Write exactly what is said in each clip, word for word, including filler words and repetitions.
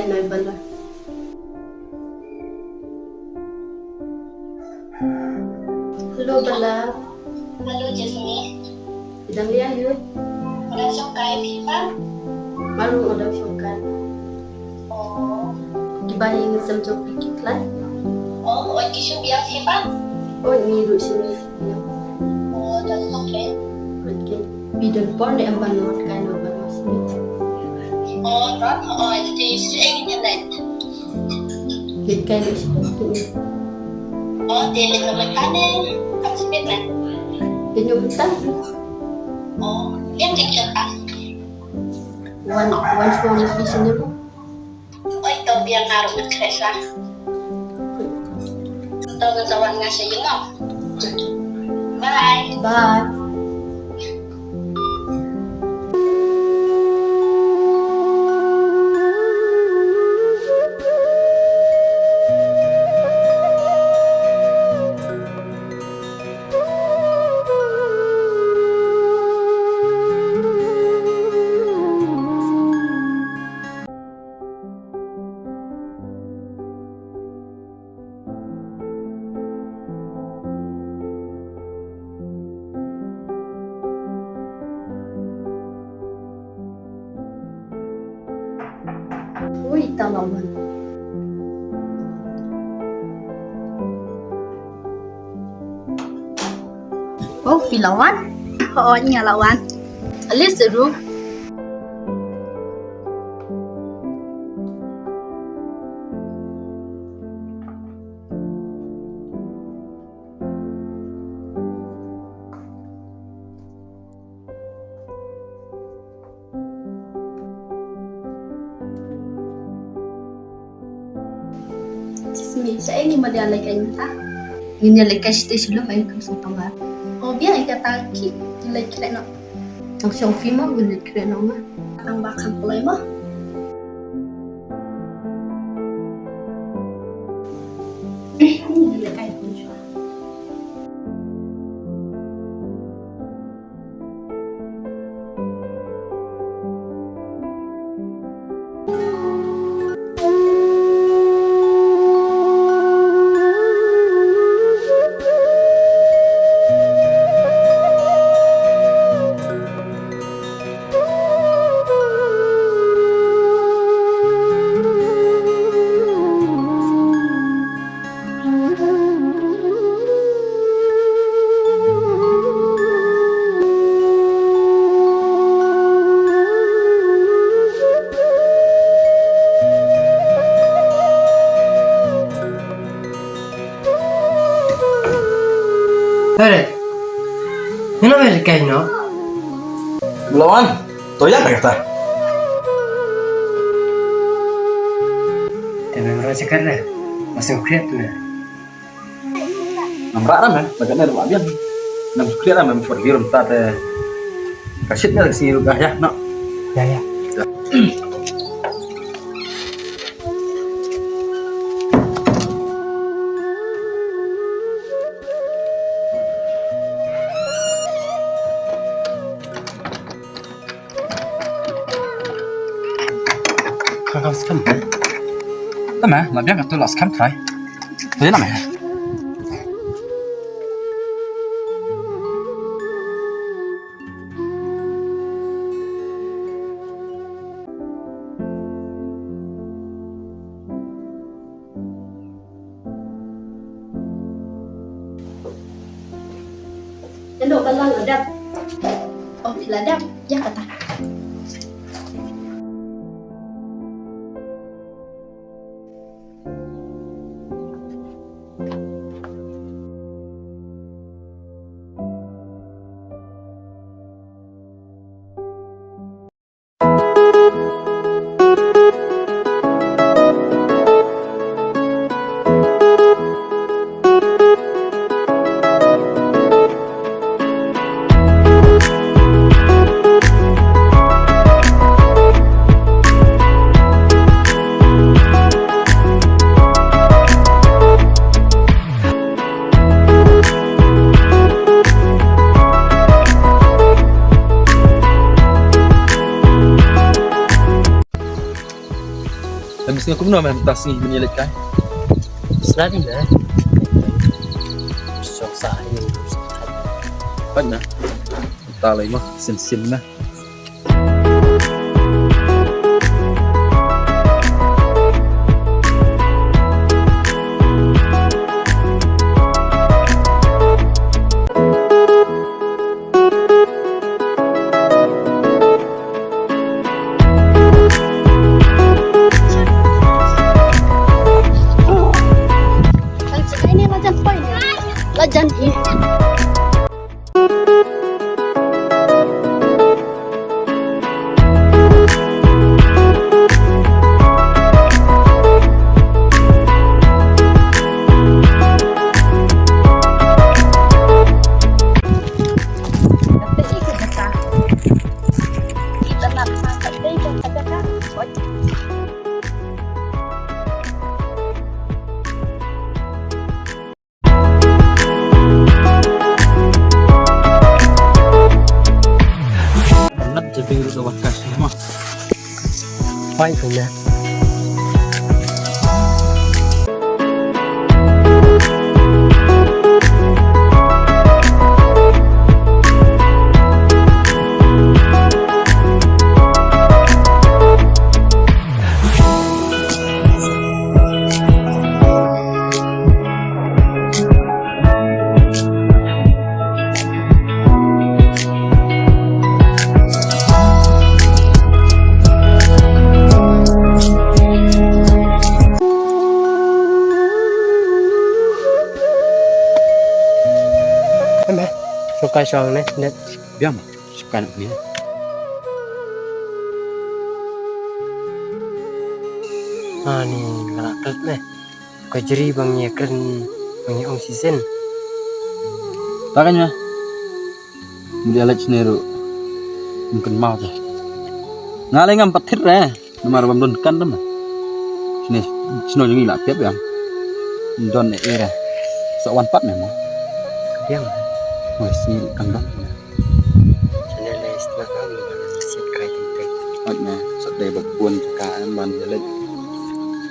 Hello, Bala. Hello, Jasmine. Phi dang liang aïu? Nga dang shong kai, phi pat? Nga ruh nga dang shong kai. Oh. Ki ba ïing sem jong phi ki khlaiñ? Oh, wat ki shu biang, phi pat? Oh, ngi ruh shu biang. Oh, that's okay. Okay. Phi don por ne em ban wan kai noh ban wan sini? Oh, don. Oh, ïa te shu ïa ngi leit. Leit kai leit shu tu. Oh, te leit noh mynta ne em shu leit ne? Leit noh mynta. Oh, biang te ki don ka? Wan, wan shuwa na phi sini mo. Oi, to biang, nga ruh ngan khreh shuwa. To ngan sa wan nga sha ïing mo. Bye. Bye. Ui, tang lawan. Oh, phi la wan? Oh, nga la wan. Alis ruh. Jismi, shaei ngin ïa leit kai mynta? Ngin ïa leit kai shatei sha lum, ai kam sngewthuh ba. Oh, biang, ïa kata ki leit khleh noh. Tang shong phi mo, ngin leit khleh noh ma. Tang ba kham pynlait mo. Ngin leit kai pun shuwa. Heret. Ngano heret kaino? Lawan. To ïa kata. Te mem roi chekat re. Masih ukriat tu re. Namra ram eh, bagat ne ram biang. Nam sukriat ram eh, por birum ta te. Kasit ne kasi ruga ya, no. Ya, ya. Kham kham skhem. Tama, la biang ka tu la skhem trai. Tu na me. Endo ka lang adap. Oh, phi la dap. Ïa kata. Sngi kumno mynta sngi mynta leit kai? Sngewbha ne. Sngewbha ne. Mynta lei mo sin sin na. Nat jadi rudo wakas mo. Pai punya. Em, eh, suka suang ne, net. Biang ma, suka ne. Ani, ngala kret ne. Ka jri bang ïa kren bang ïa ong sisen. Ta kan ïa. Mudi alaj ne ruh. Mungkin mau tu. Ngalai ngam pathir re. Namar bam don kan dam. Sini sino jong i la pep yang. Don e era. Sa wan pat ne mo. Yang. Mo sini kan don. Channel le sila ka mo siat kai ting ting. Ot ne. Sa dei bak bun ka man ïa lek.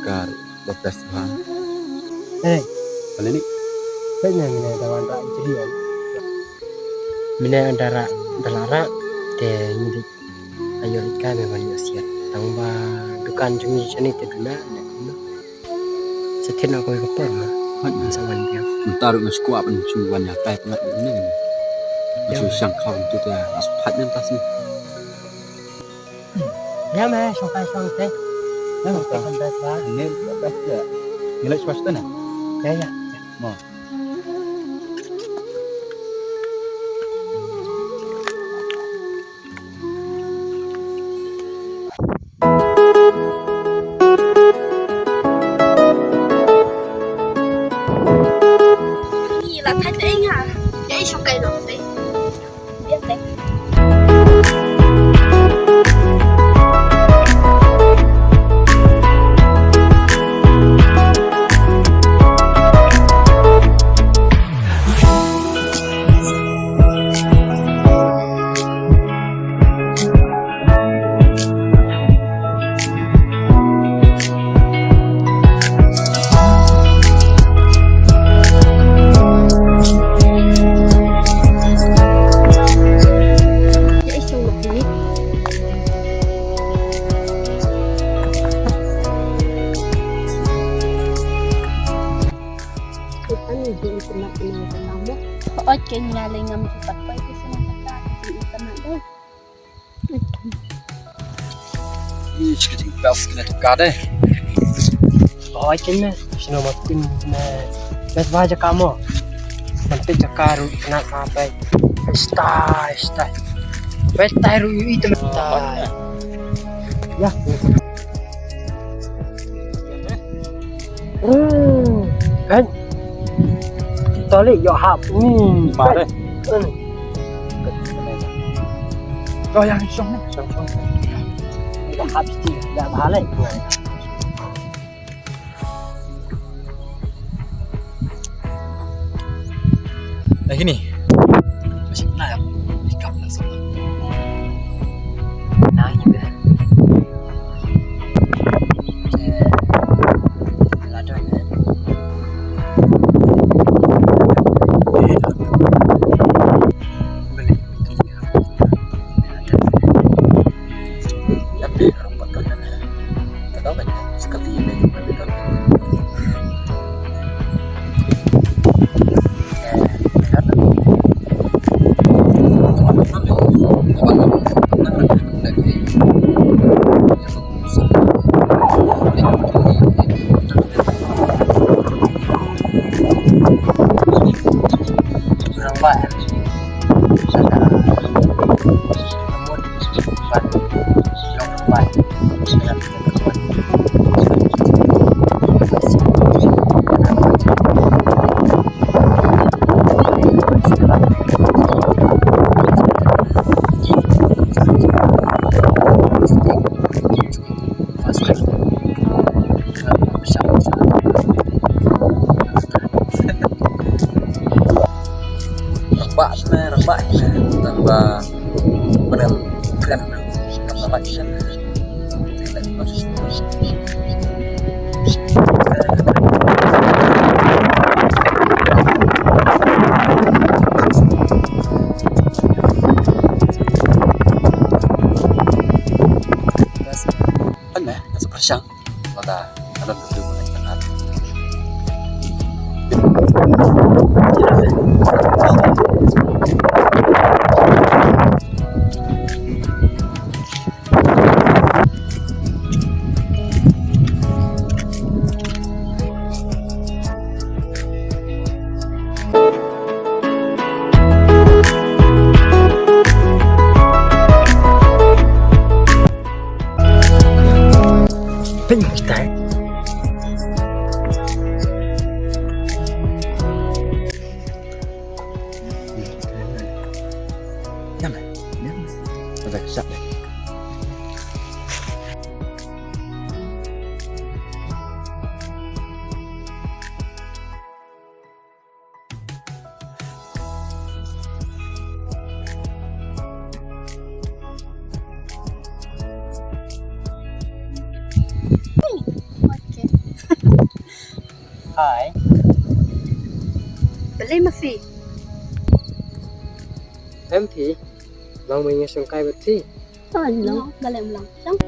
Kar. Batas bha. Eh. Kali ni. Peit ne mine da wan rah jri an. Mine da rah da la rah te ngi dik ayo dik kai me ban ïa siat. Tang ba dukan jong ngi shane te duna ne kumno. Sa thied na kawei ka por ma. Hoi. Sa wan biang. Mynta ruh nga sngewkwah ban shu wan ïa kai pyngat ne. Nga shu shang khaw tu te as phat ne mynta sini. Ïa me shong kai shong te. Ïa me shong kai shong te. Ni best ya. Ni leh swasta na. Ïa ïa. Mo. Ni la thait te ïa. Ïa shong kai long te. Oi, ke nga le ngam pat poi ke sini kata, ke sini kena deh. Ih, ka jingbas kane ka de. Oi, kane, sino ma pyn ne. Best bha jaka mo. Man pyn jaka ruh kane ka bai. Stai, stai. Bai stai ruh yu i te stai. Ya. Hmm. Kan? Kita leh ïoh hap ni. Mare. Hmm. Oh, yang shong ni. Shong, shong. Ïoh hap siti. Ïa bha leh. Lagi ni. Masih pernah ya? Ikap langsung. Nah, gitu. Tang ba pynlong kren. Ane, sa pyrshang. Lada, lada tu tu. Pyntai. Ïa me, ïa me. Ada kesap deh. Hi. Balei ma phi? Em phi. Long ma nga shong kai bad phi. Long, balei em long. Long.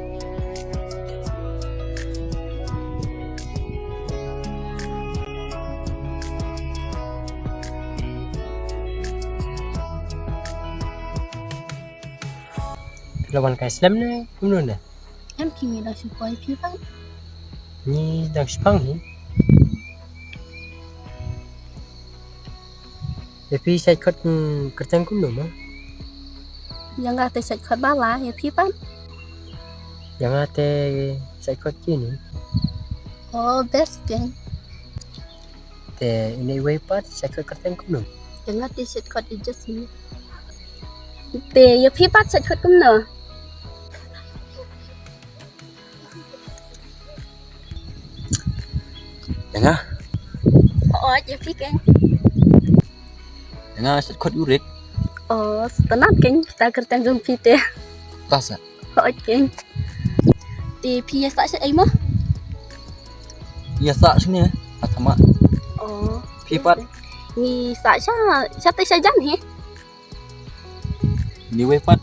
Phi la wan kai slem ne kumno ne? Em, phi ngi dang shu poi phi pat. Ngi dang shu pang hi. Ïa phi shait khot, mm, kyrteng kumno ma? Ïa nga te shait khot Bala, ïa phi pat? Ïa nga te shait khot Jini. Oh, best keiñ. Te ine iwei pat shait khot kyrteng kumno? Ïa nga te shait khot i Jasmine. Te ïa phi pat shait khot kumno? Ïa nga. Hooid, ïa phi keiñ. Ïa nga shait khot Urik. Oh, sngewtynnat keiñ kita kyrteng jong phi te. Ta sa. Hooid keiñ. Te phi ïa sah shait ei mo? Ïa sah shane, ha thma. Oh. Phi pat? Ngi sah sha, sha te sha jan hi. Ngi wei pat.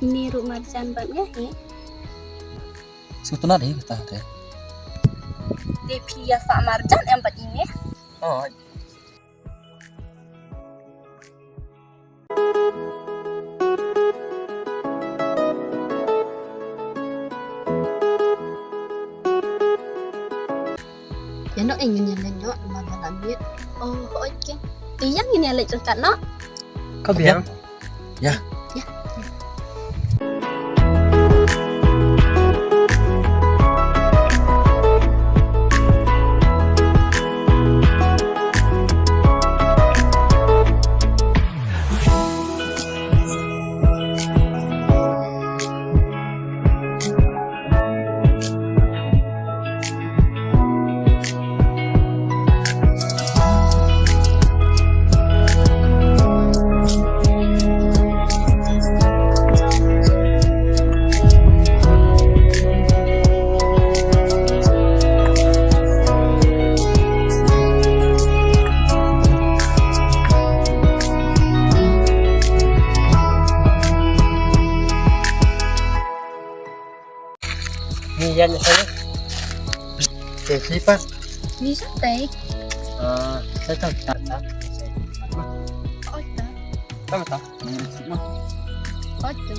Ngi ruh marjan bad nga hi. Sngewtynnat hi kata te. Te phi ïa sah marjan em bad ngi? Oh. Ïa noh, eh, ngin ïa leit noh, namar ba la miet. Oh, hooid keiñ. Te ïa ngin ïa leit ryngkat noh. Ka biang. Ïa. Ïa. Ngi ïa ngi sa. Te phi pat? Ngi sa tei. Ah, sa tang ta ta. Oi ta. Ta ta. Ngi sa ma. Oi ta.